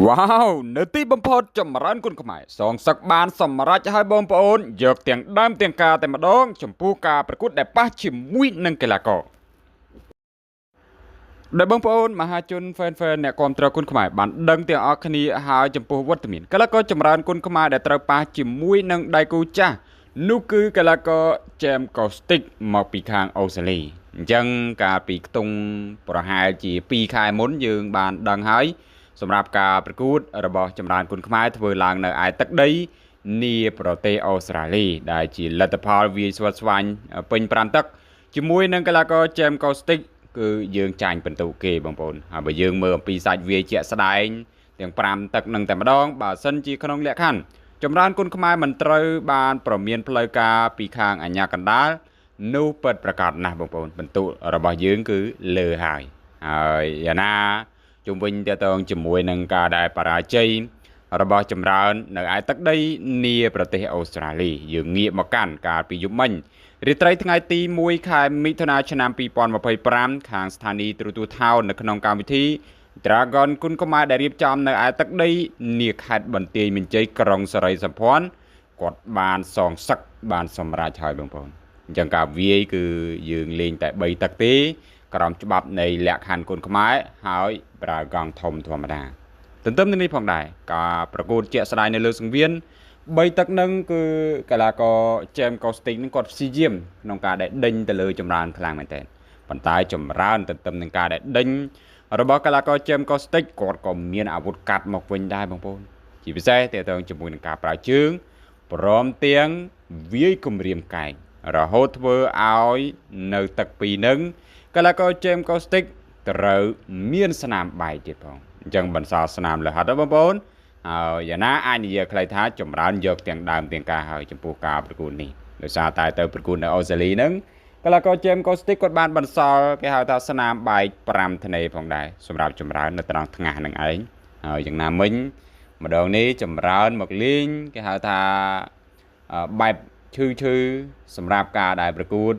វ៉ាវនៅទីបំផុតចម្រើនគុណខ្មែរសងសឹកបានសម្រេចឲ្យបងប្អូនយកទាំងដើមទាំងការតែម្ដងចំពោះការប្រកួតដែលប៉ះជាមួយនឹងកីឡាករដែលបងប្អូនមហាជន fan fan អ្នកគាំទ្រគុណខ្មែរបានដឹងទាំងអស់គ្នាហើយចំពោះវត្តមានកីឡាករចម្រើនគុណខ្មែរដែលត្រូវប៉ះជាមួយនឹងដៃគូចាស់នោះគឺកីឡាករជែមកូស្ទិកមកពីខាងអូស្ត្រាលីអញ្ចឹងកាលពីខ្ទង់ប្រហែលជា2ខែមុនយើងបានដឹងហើយសម្រាប់ការប្រកួតរបស់ចម្រើនគុណខ្មែរធ្វើឡើងនៅឯទឹកដីនាប្រទេសអូស្ត្រាលីដែលជាលទ្ធផលវាយស្វិតស្វាញពេញ5ទឹកជាមួយនឹងកីឡាករជែមកូស្ទិកគឺយើងចាញ់ពិន្ទុគេបងប្អូនហើយបើយើងមើលអំពីសាច់វាយជាក់ស្ដែងទាំង5ទឹកនឹងតែម្ដងបើសិនជាក្នុងលក្ខខណ្ឌចម្រើនគុណខ្មែរមិនត្រូវបានប្រមានផ្លូវការពីខាងអាជ្ញាកណ្ដាលនោះពិតប្រាកដណាស់បងប្អូនពិន្ទុរបស់យើងគឺលើហើយហើយយ៉ាងណាជុំវិញតកតងជាមួយនឹងការដែលបរាជ័យរបស់ចម្រើននៅឯទឹកដីនាប្រទេសអូស្ត្រាលីយើងងាកមកកាន់កាលពីយប់មិញរាត្រីថ្ងៃទី1ខែមិថុនាឆ្នាំ2025ខាងស្ថានីយ៍ទូរទស្សន៍ថោននៅក្នុងកម្មវិធី Dragon គុណខ្មែរដែលរៀបចំនៅឯទឹកដីនាខេត្តបន្ទាយមានជ័យក្រុងសរីសម្ព័ន្ធគាត់បានសងសឹកបានសម្រេចហើយបងប្អូនអញ្ចឹងការវាយគឺយើងលេងតែ3ទឹកទេក្រោមច្បាប់នៃលក្ខខណ្ឌគុណខ្មែរហើយប្រើកង់ធំធម្មតាទន្ទឹមនឹងនេះផងដែរការប្រកួតជាក់ស្ដែងនៅលើសង្វៀន3ទឹកនឹងគឺកីឡាករជែមកូស្ទិកនឹងគាត់ព្យាយាមក្នុងការដែលដេញទៅលើចម្រើនខ្លាំងមែនទែនប៉ុន្តែចម្រើនទន្ទឹមនឹងការដែលដេញរបស់កីឡាករជែមកូស្ទិកគាត់ក៏មានអាវុធកាត់មកវិញដែរបងប្អូនជាពិសេសទាក់ទងជាមួយនឹងការប្រើជើងព្រមទាំងវាយគម្រាមកែងរហូតធ្វើឲ្យនៅទឹកពីរនឹងកីឡាករជែមកូស្ទិកត្រូវមានស្នាមបែកទៀតផងអញ្ចឹងបន្សល់ស្នាមលហិតបងប្អូនហើយយ៉ាងណាអាចនិយាយខ្លីថាចម្រើនយកទាំងដើមទាំងការហើយចំពោះការប្រកួតនេះដោយសារតែទៅប្រកួតនៅអូស្ត្រាលីហ្នឹងកីឡាករជែមកូស្ទិកគាត់បានបន្សល់គេហៅថាស្នាមបែក5ធ្នេផងដែរសម្រាប់ចម្រើននៅត្រង់ថ្ងាសហ្នឹងឯងហើយយ៉ាងណាមិញម្ដងនេះចម្រើនមកលេងគេហៅថាបែបឈឺឈឺសម្រាប់ការដែលប្រកួត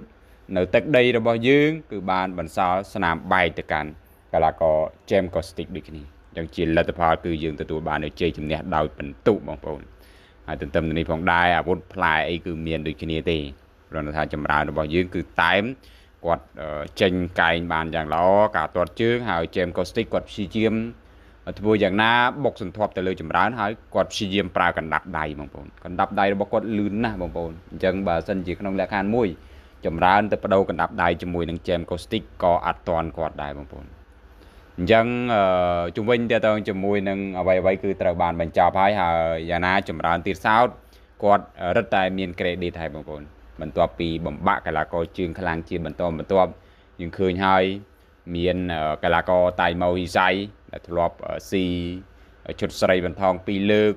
នៅទឹកដីរបស់យើងគឺបានបន្សល់ស្នាមបែកទៅកាន់កីឡាករជែមកូស្ទិកដូចគ្នាអញ្ចឹងជាលទ្ធផលគឺយើងទទួលបាននូវជ័យជំនះដោយពិន្ទុបងប្អូនហើយទន្ទឹមនឹងនេះផងដែរអាវុធផ្លែអីគឺមានដូចគ្នាទេព្រោះថាចម្រើនរបស់យើងគឺតែមគាត់ចេញកែងបានយ៉ាងល្អការទាត់ជើងហើយជែមកូស្ទិកគាត់ព្យាយាមធ្វើយ៉ាងណាបុកសន្ធាប់ទៅលើចម្រើនហើយគាត់ព្យាយាមប្រើកណ្ដាប់ដៃបងប្អូនកណ្ដាប់ដៃរបស់គាត់លឿនណាស់បងប្អូនអញ្ចឹងបើសិនជាក្នុងលក្ខខណ្ឌមួយចម្រើនទៅបដូរកណ្ដាប់ដៃជាមួយនឹងជែមកូស្ទិកក៏អត់ទាន់គាត់ដែរបងប្អូនអញ្ចឹងជំវិញតទៅជាមួយនឹងអ្វីៗគឺត្រូវបានបញ្ចប់ហើយហើយយ៉ាងណាចម្រើនទៀតសោតគាត់រឹតតែមាន credit ហើយបងប្អូនបន្ទាប់ពីបំបាក់កីឡាករជើងខ្លាំងជាបន្តបន្ទាប់យើងឃើញហើយមានកីឡាករតៃម៉ូហ៊ីសៃដែលធ្លាប់ស៊ីឈុតស្រីបន្ថង2លើក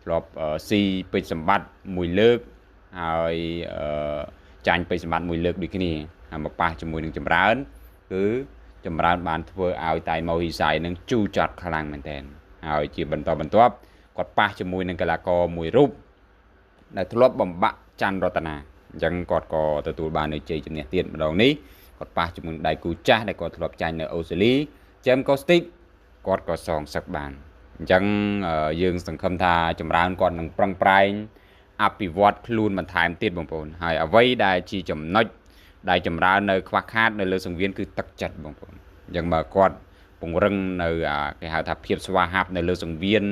ធ្លាប់ស៊ីពេជ្រសម្បត្តិ1លើកហើយចាញ់ពេជ្រសម្បត្តិ1លើកដូចគ្នាហើយមកប៉ះជាមួយនឹងចម្រើនគឺចម្រើនបានធ្វើឲ្យតៃម៉ូហ៊ីសៃនឹងជូរចត់ខ្លាំងមែនទែនហើយជាបន្តបន្ទាប់គាត់ប៉ះជាមួយនឹងកីឡាករមួយរូបដែលធ្លាប់បំបាក់ច័ន្ទរតនាអញ្ចឹងគាត់ក៏ទទួលបាននូវជ័យជំនះទៀតម្ដងនេះគាត់ប៉ះជាមួយដៃគូចាស់ដែលគាត់ធ្លាប់ចាញ់នៅអូស្ត្រាលីជែមកូស្ទិកគាត់ក៏សងសឹកបានអញ្ចឹងយើងសង្ឃឹមថាចម្រើនគាត់នឹងប្រឹងប្រែងអភិវឌ្ឍខ្លួនបន្ថែមទៀតបងប្អូនហើយអ្វីដែលជាចំណុចដែលចម្រើននៅខ្វះខាតនៅលើសង្វៀនគឺទឹកចិត្តបងប្អូនអញ្ចឹងបើគាត់ពង្រឹងនៅគេហៅថាភាពស្វាហាប់នៅលើសង្វៀន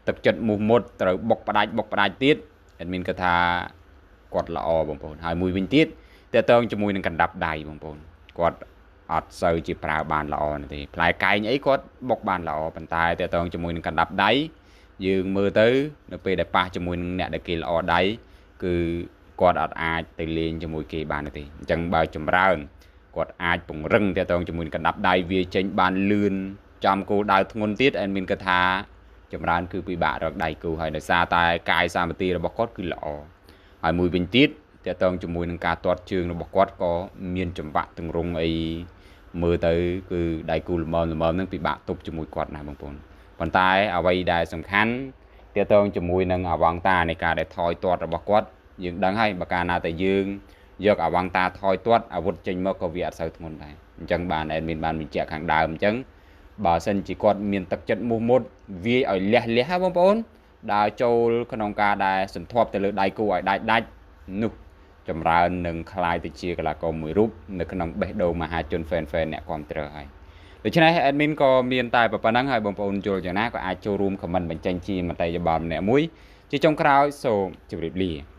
ទឹកចិត្តមោះមុតត្រូវបុកផ្ដាច់ទៀតអត់មានគាត់ថាគាត់ល្អបងប្អូនហើយមួយវិញទៀតតើតងជាមួយនឹងកណ្ដាប់ដៃបងប្អូនគាត់អត់សូវជាប្រើបានល្អទេផ្លែកែងអីគាត់បុកបានល្អប៉ុន្តែតើតងជាមួយនឹងកណ្ដាប់ដៃយើងមើលទៅនៅពេលដែលប៉ះជាមួយនឹងអ្នកដែលគេល្អដៃគឺគាត់អត់អាចទៅលេងជាមួយគេបានទេអញ្ចឹងបើចម្រើនគាត់អាចពង្រឹងតើតងជាមួយនឹងកណ្ដាប់ដៃវាចេញបានលឿនចំគោលដៅធ្ងន់ទៀតអែនមានគាត់ថាចម្រើនគឺពិបាករកដៃគូហើយដោយសារតែកាយសម្បទារបស់គាត់គឺល្អហើយមួយវិញទៀតតើតងជាមួយនឹងការទាត់ជើងរបស់គាត់ក៏មានចង្វាក់ទង្រង់អីមើលទៅគឺដៃគូល្មមនឹងពិបាកទប់ជាមួយគាត់ណាស់បងប្អូនប៉ុន្តែអ្វីដែលសំខាន់តើតងជាមួយនឹងអវងតានៃការដែលថយទាត់របស់គាត់យើងដឹងហើយបើកាលណាតែយើងយកអវងតាថយទាត់អាវុធចេញមកក៏វាអត់សូវធ្ងន់ដែរអញ្ចឹងបានអេដមីនបានបញ្ជាក់ខាងដើមអញ្ចឹង បើសិនជាគាត់មានទឹកចិត្តមោះមុតវាយឲ្យលះលះហ៎បងប្អូនដើរចូលក្នុងការដែលសន្ធាប់ទៅលើដៃគូឲ្យដាច់ដាច់នោះចម្រើននឹងក្លាយទៅជាកីឡាករមួយរូបនៅក្នុងបេះដូងមហាជន fan fan អ្នកគាំទ្រហើយ។ ដូច្នេះ admin ក៏មានតែប៉ុណ្ណឹងហើយបងប្អូនយល់យ៉ាងណាក៏អាចចូលរួម comment បញ្ចេញជាមតិយោបល់ម្នាក់មួយ។ ជាចុងក្រោយសូមជម្រាបលា។